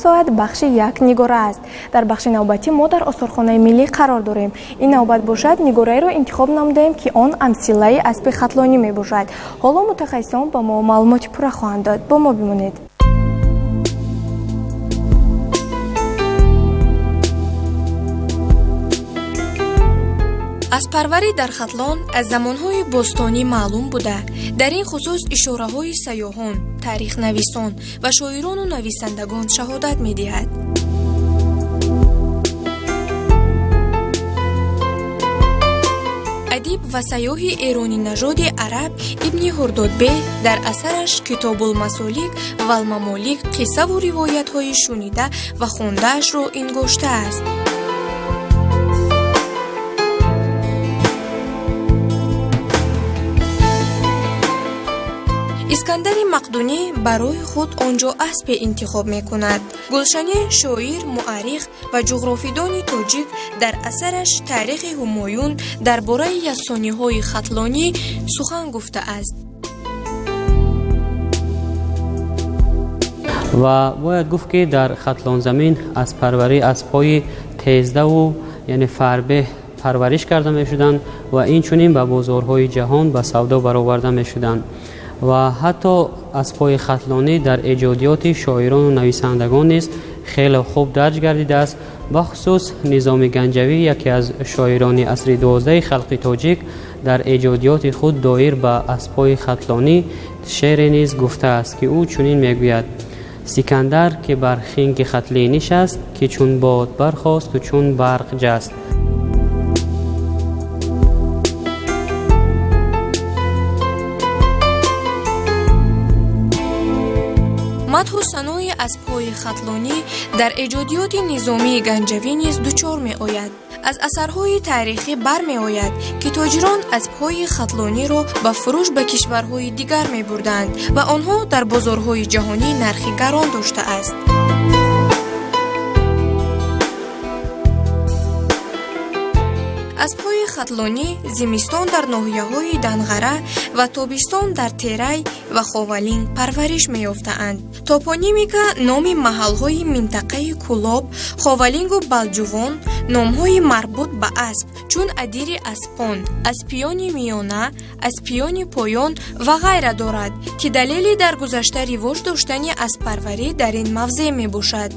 Соат бахши «Як нигора» аст. Дар бахши навбатӣ мо дар осорхонаи миллӣ қарор дорем. Ин навбат бошад, нигораеро интихоб намудаем, ки он амсилаи аспи хатлонӣ мебошад. Ҳоло мутахассисон ба мо маълумоти пурра хоҳанд дод. Бо мо бимонед. Аспарварӣ дар Хатлон аз замонҳои бостонӣ маълум буда, дар ин хусус ишораҳои сайёҳон, таърихнависон ва шоирону нависандагон шаҳодат медиҳад. Адиб ва сайёҳи эронинажоди араб Ибни Ҳурдодбе дар асараш «Китобулмасолик валмамолик» қиссаву ривоятҳои шунида ва хондаашро ингоштааст. Искандари Мақдунӣ барои худ он ҷо аспе интихоб мекунад. Гулшанӣ, шоир, муаррих ва ҷуғрофидони тоҷик, дар асараш «Таърихи Ҳумоюн» дар бораи яссониҳои хатлонӣ сухан гуфтааст. Ва бояд гуфт, ки дар Хатлонзамин аспарварӣ аспҳои тездаву, яъне фарбеҳ, парвариш карда мешуданд ва инчунин ба бозорҳои ҷаҳон ба савдо бароварда мешуданд. Ва ҳатто аспҳои хатлонӣ дар эҷодиёти шоирону нависандагон низ хеле хуб дарҷ гардидааст. Бахусус Низоми Ганҷавӣ, яке аз шоирони асри 12-и халқи тоҷик, дар эҷодиёти худ доир ба аспҳои хатлонӣ шеъре низ гуфтааст, ки ӯ чунин мегӯяд: «Сикандар, ки бар хинги хатлӣ нишаст, ки чун бод бархосту чун барқ ҷаст». Мадҳу санои аспҳои хатлонӣ дар эҷодиёти Низомии Ганҷавӣ низ дучор меояд. Аз асарҳои таърихӣ бармеояд, ки тоҷирон аспҳои хатлониро ба фурӯш ба кишварҳои дигар мебурданд ва онҳо дар бозорҳои ҷаҳонӣ нархи гарон доштааст. Аспҳои хатлонӣ зимистон дар ноҳияҳои Данғара ва тобистон дар Терай ва Ховалинг парвариш меёфтаанд. Топонимика номи маҳалҳои минтақаи Кӯлоб, Ховалингу Балҷувон номҳои марбут ба асп, чун Адири аспон, Аспиёни миёна, Аспиёни поён ва ғайра дорад, ки далели дар гузашта ривоҷ доштани аспарварӣ дар ин мавзеъ мебошад.